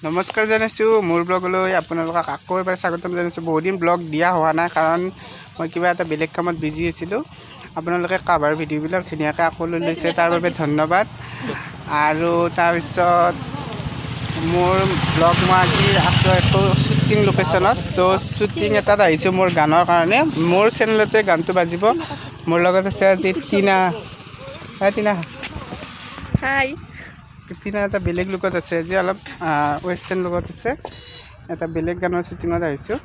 নমস্কাৰ জনাইছোঁ, মোৰ ব্লগলৈ আপোনালোকক আকৌ এবাৰ স্বাগতম জনাইছোঁ। বহুদিন ব্লগ দিয়া হোৱা নাই, কাৰণ মই কিবা এটা বেলেগ কামত বিজি আছিলোঁ। আপোনালোকে কাভাৰ ভিডিঅ'বিলাক ধুনীয়াকৈ আকৌ লৈ লৈছে, তাৰ বাবে ধন্যবাদ। আৰু তাৰপিছত মোৰ ব্লগ, মই আজি আছোঁ একো শ্বুটিং লোকেশ্যনত। তো শ্বুটিং এটাত আহিছোঁ মোৰ গানৰ কাৰণে। মোৰ চেনেলতে গানটো বাজিব। মোৰ লগত আছে আজি টিনা। হাই টিনা। হাই। টিনা এটা বেলেগ লুকত আছে আজি, অলপ ৱেষ্টাৰ্ণ লুকত আছে। এটা বেলেগ গানৰ শ্বুটিঙত আহিছোঁ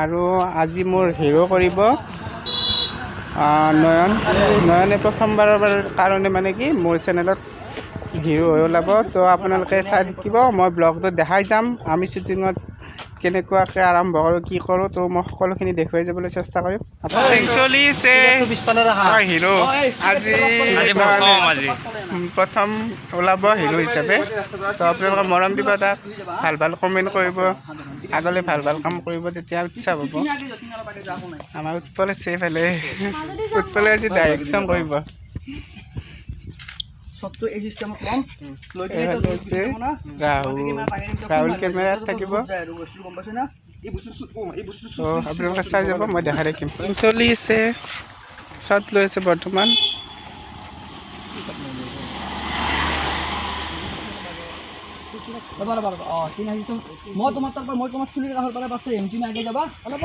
আৰু আজি মোৰ হিৰ' কৰিব নয়ন। নয়নে প্ৰথমবাৰৰ কাৰণে মানে কি মোৰ চেনেলত হিৰ' হৈ ওলাব। তো আপোনালোকে চাই থাকিব, মই ব্লগটোত দেখাই যাম আমি শ্বুটিঙত কেনেকুৱাকৈ আৰম্ভ কৰোঁ, কি কৰোঁ। তো মই সকলোখিনি দেখুৱাই যাবলৈ চেষ্টা কৰিম। চলিছে হিৰ' আজি। আজি প্ৰথম আজি। প্ৰথম ওলাব হিৰ' হিচাপে। তো আপোনালোকে মৰম দিব তাক, ভাল ভাল কমেণ্ট কৰিব, আগলৈ ভাল ভাল কাম কৰিব, তেতিয়া উৎসাহ পাব। আমাৰ উৎপল আছে এইফালে। উৎপলে আজি ডাইৰেকশ্যন কৰিব। চবটো এই চিষ্টেমত ল'ম, লৈ কিনে এইফালে আছে ৰাহুল। ৰাহুল কেমেৰাত থাকিব। গম পাইছে না, এই বস্তু, এই বস্তু। তো আপোনালোকে চাই যাব, মই দেখাই থাকিম। চলি আছে, শ্বট লৈ আছে বৰ্তমান। ৰ'বা ৰ'বা ৰ'বা। অঁ, তিনি হাজাৰ। মই তোমাৰ তাৰ পৰা, মই তোমাৰ চুলিৰ কাষৰ পৰা পাছে এম, তুমি আগে যাবা। অলপ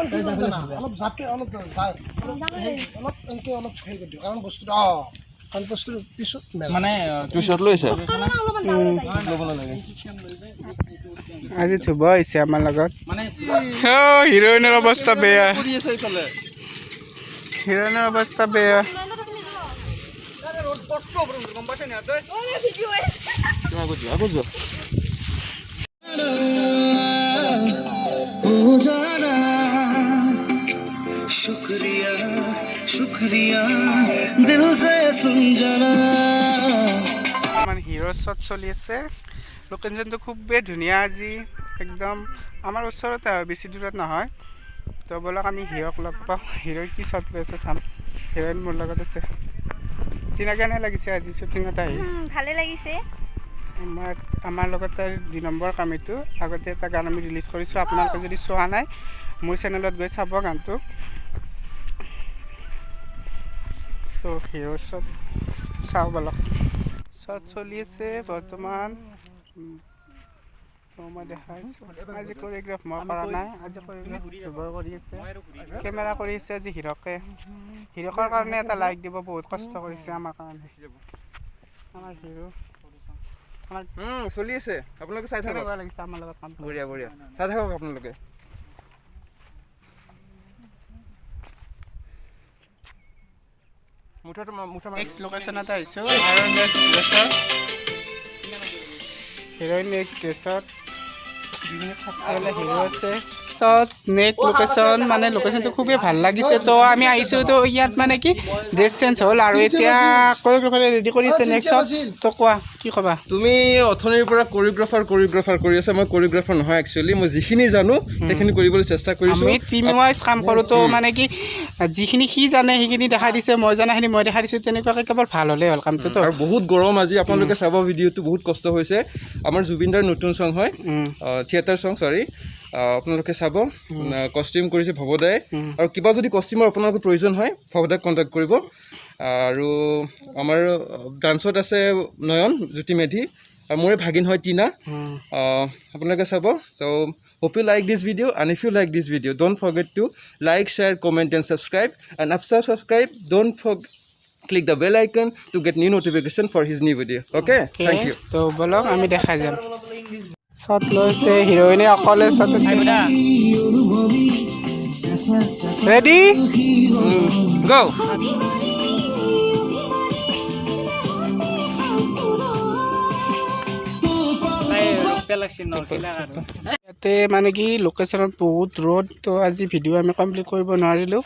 অলপ জাপে অলপ যায়, অলপ এনেকৈ অলপ হেৰি কৰি দিওঁ, কাৰণ বস্তুটো, অঁ, কাৰণ বস্তুটো পিছত মেলা। মানে তুমি শ্বট লৈছা? আজি ধুব আহিছে আমাৰ লগত। হিৰইনৰ অৱস্থা বেয়া, হিৰইনৰ অৱস্থা বেয়া। গম পাইছে নে তই? তুমি আগত যোৱা, আগত যোৱা। हो जाना, शुक्रिया शुक्रिया, दिल से सुन जाना। বৰ্তমান হিৰ' শ্বট চলি আছে। লোকেশ্যনটো খুবেই ধুনীয়া আজি, একদম আমাৰ ওচৰতে হয়, বেছি দূৰত নহয়। তো ব'লক, আমি হিৰ'ক লগ পাওঁ। হিৰ'ই কি শ্বট লৈ আছে চাম। হিৰইন মোৰ লগত আছে। টিনা, কেনে লাগিছে আজি শ্বুটিঙত আহি? ভালে লাগিছে। আমাৰ লগত তাৰ 2 নম্বৰ কাম এইটো। আগতে এটা গান আমি ৰিলিজ কৰিছোঁ। আপোনালোকে যদি চোৱা নাই, মোৰ চেনেলত গৈ চাব গানটো। তো হিৰ' শ্বট চাওঁ ব'লক। শ্বট চলি আছে বৰ্তমান। তো মই দেখাইছোঁ, আজি কৰিগ্ৰাফ মই কৰা নাই, আজি কৰিগ্ৰাফ ধ্ৰুৱই কৰি আছে। কেমেৰা কৰি আছে আজি হিৰকে। হিৰকৰ কাৰণে এটা লাইক দিব, বহুত কষ্ট কৰিছে আমাৰ কাৰণে। আমাৰ হিৰ' আমাৰ। চলি আছে, আপোনালোকে চাই থাকক। কেনেকুৱা লাগিছে আমাৰ লগত কাম কৰি? বঢ়িয়া বঢ়িয়া, চাই থাকক আপোনালোকে। মুঠাটো মুঠা। নেক্সট লোকেশ্যনত আহিছোঁ আৰু নেক্সট ড্ৰেছত হিৰইন, নেক্সট ড্ৰেছত হিৰ' আছে। পিছত নেক্সট লোকেশ্যন, মানে লোকেশ্যনটো খুবেই ভাল লাগিছে। তো আমি আহিছোঁ, তো ইয়াত মানে কি ড্ৰেছ চেঞ্জ হ'ল আৰু এতিয়া কৰিগ্ৰাফাৰে ৰেডি কৰিছে নেক্সট। তো কোৱা, কি ক'বা? তুমি অথনিৰ পৰা কৰিগ্ৰাফাৰ কৰিগ্ৰাফাৰ কৰি আছা। মই কৰিগ্ৰাফাৰ নহয় একচুৱেলি, মই যিখিনি জানো সেইখিনি কৰিবলৈ চেষ্টা কৰিছোঁ। আমি টিম ৱাইজ কাম কৰোঁ। তো মানে কি যিখিনি সি জানে সেইখিনি দেখাই দিছে, মই জনাখিনি মই দেখাই দিছোঁ। তেনেকুৱাকৈ কেৱল ভাল হ'লেই হ'ল কামটো তো। আৰু বহুত গৰম আজি, আপোনালোকে চাব ভিডিঅ'টো, বহুত কষ্ট হৈছে। আমাৰ জুবিনদাৰ নতুন চং হয়, থিয়েটাৰ চং, চৰি। আপোনালোকে চাব, কষ্টিউম কৰিছে ভৱদাই। আৰু কিবা যদি কষ্টিউমৰ আপোনালোকৰ প্ৰয়োজন হয়, ভৱদাক কণ্টেক্ট কৰিব। আৰু আমাৰ ডান্সত আছে নয়ন জ্যোতি মেধি আৰু মোৰে ভাগিন হয় টিনা। আপোনালোকে চাব। So hope you like this video, and if you like this video, don't forget to like, share, comment and subscribe, and after subscribe, don't click the bell icon to get new notification for his new video. Okay, thank you. তো ব'লক, আমি দেখাই যাম। Shot লৈছে হিৰইনে, অকলে shot আছে। Ready? Go. ইয়াতে মানে কি লোকেশ্যনত বহুত ৰ'দ। তো আজি ভিডিঅ' আমি কমপ্লিট কৰিব নোৱাৰিলোঁ।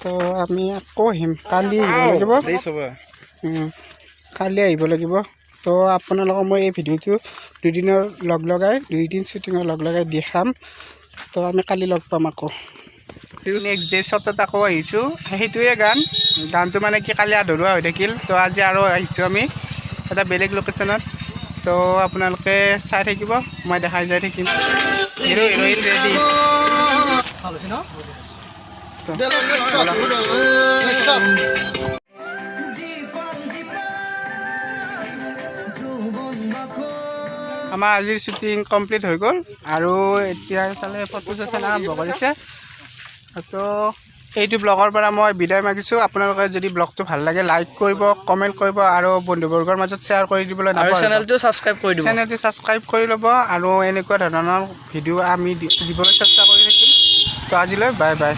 তো আমি আকৌ আহিম, কালি আহিব লাগিব। কালি আহিব লাগিব। তো আপোনালোকক মই এই ভিডিঅ'টো দুদিনৰ লগ লগাই, দুইদিন শ্বুটিঙৰ লগ লগাই দেখাম। তো আমি কালি লগ পাম আকৌ। নেক্সট ডে শ্বটত আকৌ আহিছোঁ। সেইটোৱে গান, গানটো মানে কি কালি আধৰুৱা হৈ থাকিল। তো আজি আৰু আহিছোঁ আমি এটা বেলেগ লোকেশ্যনত। তো আপোনালোকে চাই থাকিব, মই দেখাই যাই থাকিম। Hero heroine ready. ভাল হৈছে ন? দে, next shot. Next shot. আমাৰ আজিৰ শ্বুটিং কমপ্লিট হৈ গ'ল আৰু এতিয়া চালে ফটো ছেশ্যন আৰম্ভ কৰিছে। তো এইটো ব্লগৰ পৰা মই বিদায় মাগিছোঁ। আপোনালোকে যদি ব্লগটো ভাল লাগে, লাইক কৰিব, কমেণ্ট কৰিব আৰু বন্ধুবৰ্গৰ মাজত শ্বেয়াৰ কৰি দিবলৈ আৰু নাপাহৰিব। চেনেলটো ছাবস্ক্ৰাইব কৰি দিব। চেনেলটো ছাবস্ক্ৰাইব কৰি ল'ব আৰু এনেকুৱা ধৰণৰ ভিডিঅ' আমি দিবলৈ চেষ্টা কৰি থাকিম। তো আজিলৈ বাই বাই।